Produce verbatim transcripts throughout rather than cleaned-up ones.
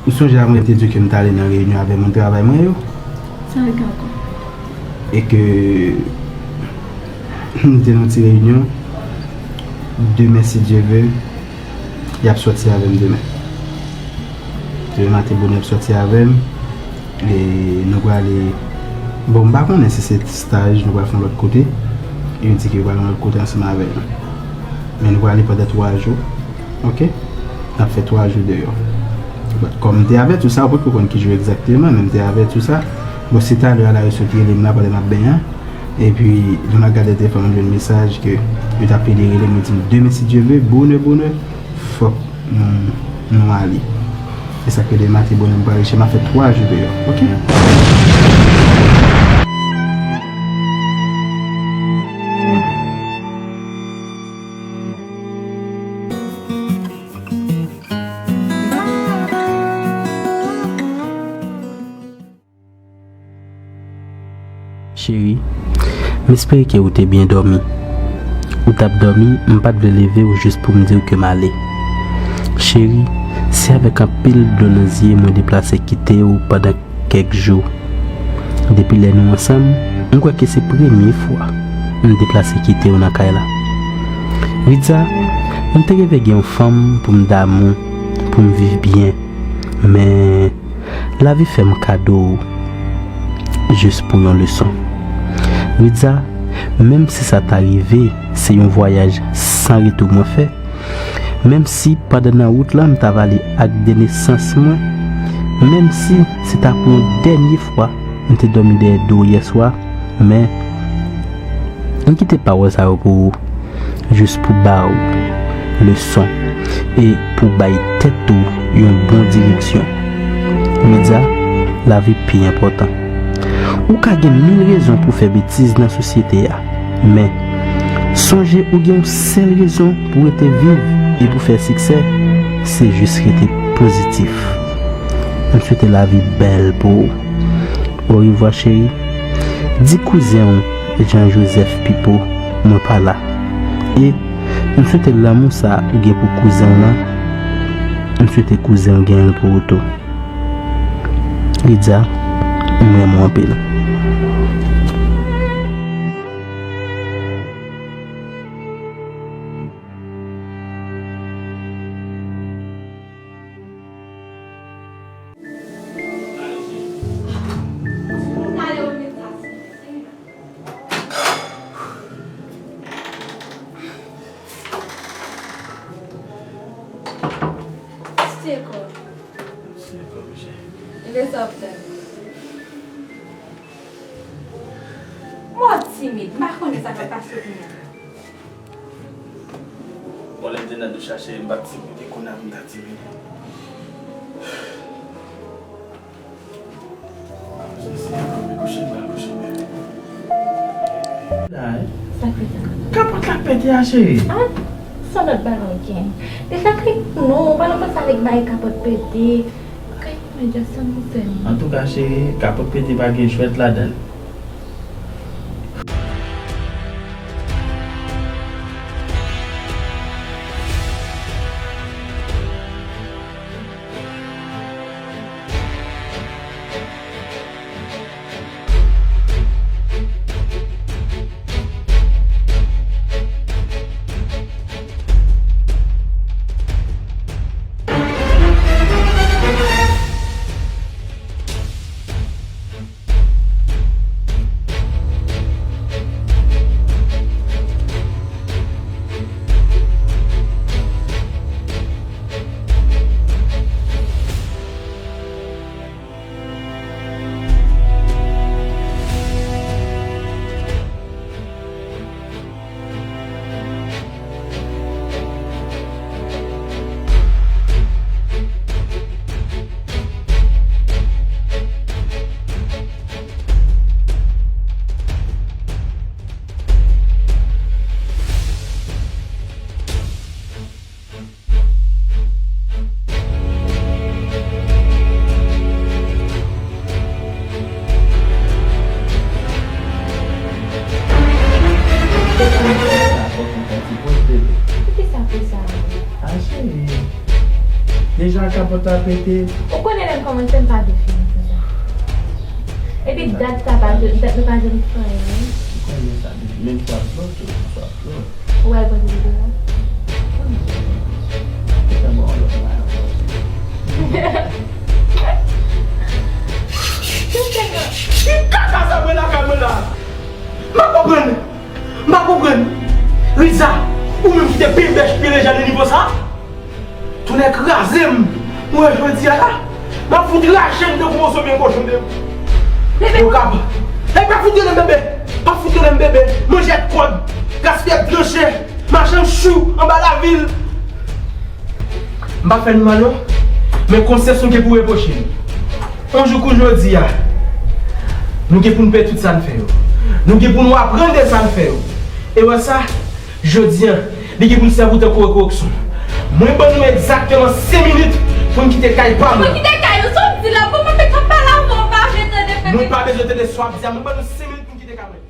Ou sonje a mwen te di w ke m t ale nan reyinyon avè moun travay mwen yo? Sa l gen ankò? E ke nou te nan ti reyinyon. Demen, si Dye vle, y ap sòti avè m demen. Demen maten bonè, y ap sòti avè m. E nou prale, bon, m pa konnen si se staj, nou pral fè yon lòt kote. Yo di ke yo pral yon lòt kote ansanm avè nou. Men nou prale pandan twa jou. Ok? N ap fè twa jou deyò. But, kòm m te avèti w sa, ou potko konn ki jou egzakteman, men m te avèti w sa. Bon, se talè a la yo sot rele m la pandan m ap benyen. Epi, lè m ap gade telefòn mwen, m jwenn mesaj ke yo t ap pede rele m, yo di m, demen, si Dye vle, bonè, bonè, fòk nou, nou ale. Se sa k fè demen maten bonè, m prale chèche, m ap fè twa jou deyò. Ok? Cheri, m espere ke ou te byen dòmi. Ou t ap dòmi, m pa t vle leve w jis pou m di w ke m ale. Cheri, se avèk anpil dlo nan zye mwen deplase kite w pandan kèk jou. Depi lè nou ansanm, m kwè ke se premye fwa m deplase kite w nan kay la. Ritza, m te reve gen yon fanm pou m damou, pou m viv byen. Men, lavi fè m kado w jis pou yon leson. Ritza, menm si sa ta rive, se yon vwayaj san retou mwen fè. Menm si pandan nan wout lan m t ap ale ak de nesans mwen, menm si se ta pou yon dènye fwa m te dòmi dèyè do w yèswa, men m kite pawòl sa yo pou ou, jis pou ba w leson e pou bay tèt ou yon bon direksyon. Ritza, lavi pi enpòtan. Ou ka gen mil rezon pou fè betiz nan sosyete a, men sonje ou gen yon sèl rezon pou rete viv e pou fè siksè, se jis rete pozitif. M swete lavi bèl pou ou. Orevwa, cheri. Di kouzen w Jean Joseph Pipo mwen pa la. E m swete lanmou sa ou gen pou kouzen w lan, m swete kouzen w genyen l pou ou tou. Ritza, m renmen w anpil. Mwen timid, m pa konnen sa k ap pase pou mwen. Bon, lè m te nan douch la, cheri, m pa t timide, kounye a m ta timide. Jezi, kouche, kouche, kouche. Sa k fè sa? Kapòt la pete a, cheri. Ah, se yon lòt bagay, Ken. Deja kay pou nou, ou pa nan panse avèk bagay kapòt pete. Kay pou mwen, Jason, nou fè m. Antouka, cheri, kapòt pete pa gen jwèt ladan l. Poukisa pou sa? Ah, cheri. Deja kapòt la pete. Ou konnen Kòmanse m pa vle fini konsa. Epi dat sa pa jwenn, dat nou pa jwenn fè anyen. Ou konnen sa depi, menm swa flòt ou swa flòt. Ou al pran ti video a? Fè bon, lòt la. Ki kaka sa mwen lakay mwen la? M pa konprann. M pa konprann. Riza, ou menm ki te byen bèch pye leja nan nivo sa? Tonnè kraze m. Ou wè jodi a la, m ap fout rache m tankou moso byen kochon de. Bebe. Okap. Hey, pa fout rele m bebe. Pa fout rele m bebe. Manjèt kòd. Gaspiyè gran chè. Machann chou anba lavil. M pa fè n mal non. Men konsyans nou gen pou repwoche n. Yon jou kou jodi a, nou gen pou n peye tout sa n fè yo. Nou gen pou nou aprann de sa n fè yo. E wè sa, jodi a, li gen pou l sèvi w tankou rekoreksyon. Mwen ban nou egzakteman senk minit pou n kite kay pa m. Mwen kite kay ou, sa w di la, bon, mwen fèk ap pale avè w, pa vle tande, fè. Mwen pa bezwen tande sa w ap di a, mwen ban nou senk minit pou n kite kay mwen.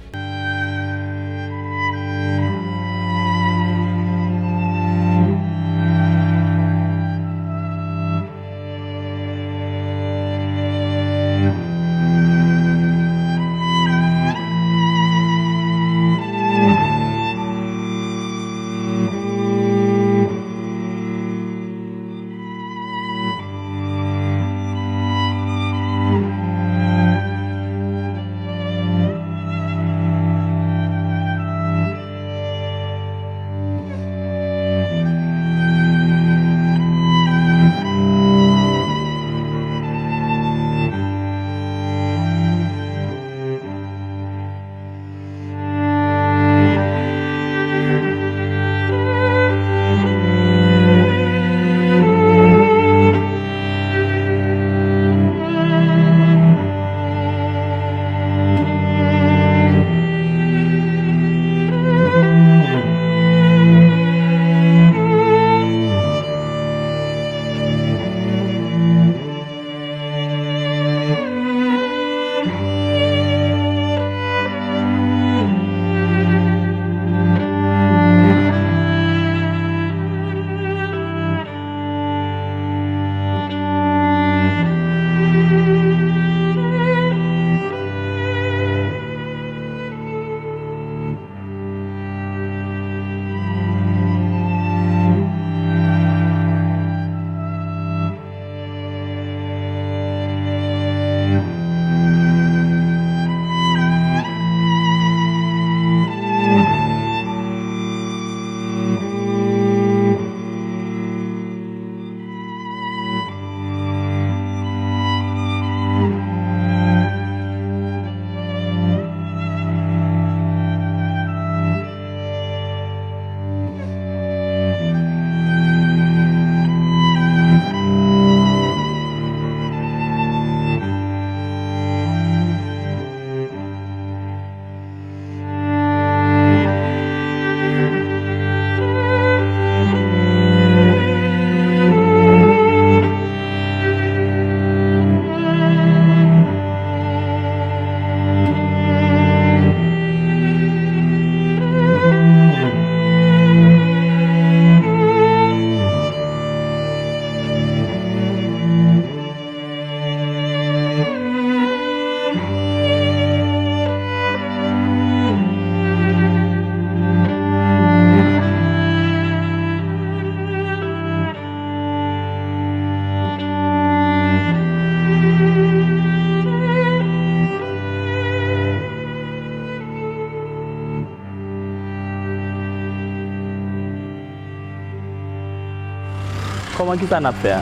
Kòman, kisa n ap fè a?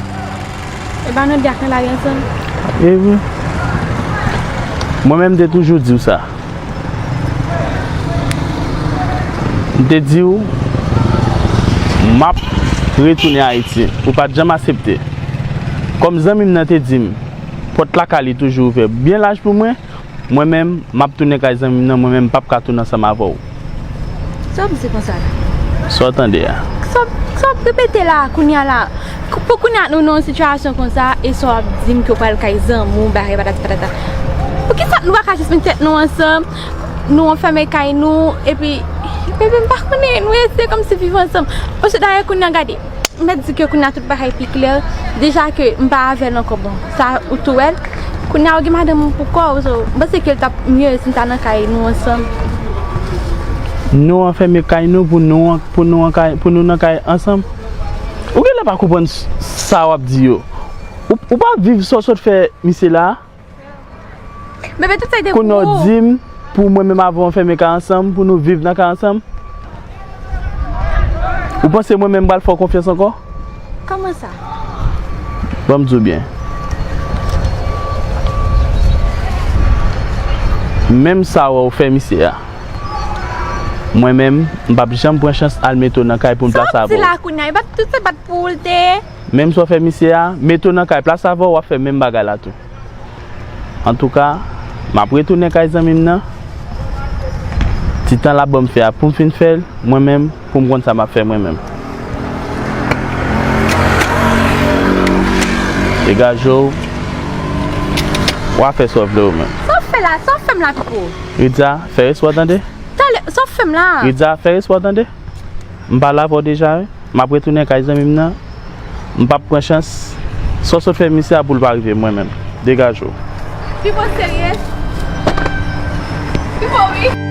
E pa nou t ap nan lari ansanm? E wi. Mwen menm, m te toujou di w sa. M te di w, m ap retounen Ayiti. Ou pa t janm aksepte. Kòm zanmi m nan te di m, pòt lakay li toujou ouvè byen laj pou mwen, mwen menm, m ap tounen kay zanmi m nan, mwen menm, m p ap ka tounen ansanm avè w. Sa w ap di konsa la? Sa w tande a? Sa w ap, sa w ap repete la, kounye a la? K-, pou kounye a, nou nan yon sitiyasyon konsa, e sa w ap di m ke w pral kay zanmi w, bagay patati patata. Poukisa nou pa ka jis met tèt nou ansanm, nou anfème kay nou, epi, bebe, m pa konnen, nou eseye kòmsi viv ansanm. Paske dayè kounye a, gade, M mèt di ke kounye a tout bagay pi klè. Deja ke m pa avè l ankò, bon, sa ou tou wè l. Kounye a ou gen madanm ou pou kò w, so, m panse ke l t ap mye si n ta nan kay nou ansanm. Nou anfème kay nou pou nou an, pou nou an kay, pou nou nan kay ansanm. Ou genlè pa konprann s-, sa w ap di yo. Ou, ou pa viv sa w sot fè misye la. Bebe, tout sa te pou ou. Kounye a w di m pou mwen menm avè w anfème kay ansanm, pou nou viv nan kay ansanm. Ou panse mwen menm m pral fè w konfyans ankò? Kòman sa? Ban m di w byen. Menm sa w wè w fè misye a. Mwen menm, m p ap janm pran chans al mete w nan kay pou m plas avè w. Sa w ap di la kounye a? E pa tout se pa t pou ou l te ye? Menm sa w fè misye a, mete w nan kay plas avè w, w ap fè menm bagay la tou. Antouka, m ap retounen kay zanmi m nan. Ti tan l ap ban m fè a, pou m fin fè l, mwen menm, pou m konn sa m ap fè mwen menm. Degaje w. W a fè sa w vle w menm. Sa w fè la? Sa w fè m la, Pipo? Ritza, fè respè w tande. Talè, sa w fè m la? Ritza, fè respè w tande. M pale avè w deja, wi. M ap retounen kay zanmi m nan. M p ap pran chans. Sa w sot fè misye a pou l pa rive mwen menm. Degaje w. Pipo serye? Pipo wi.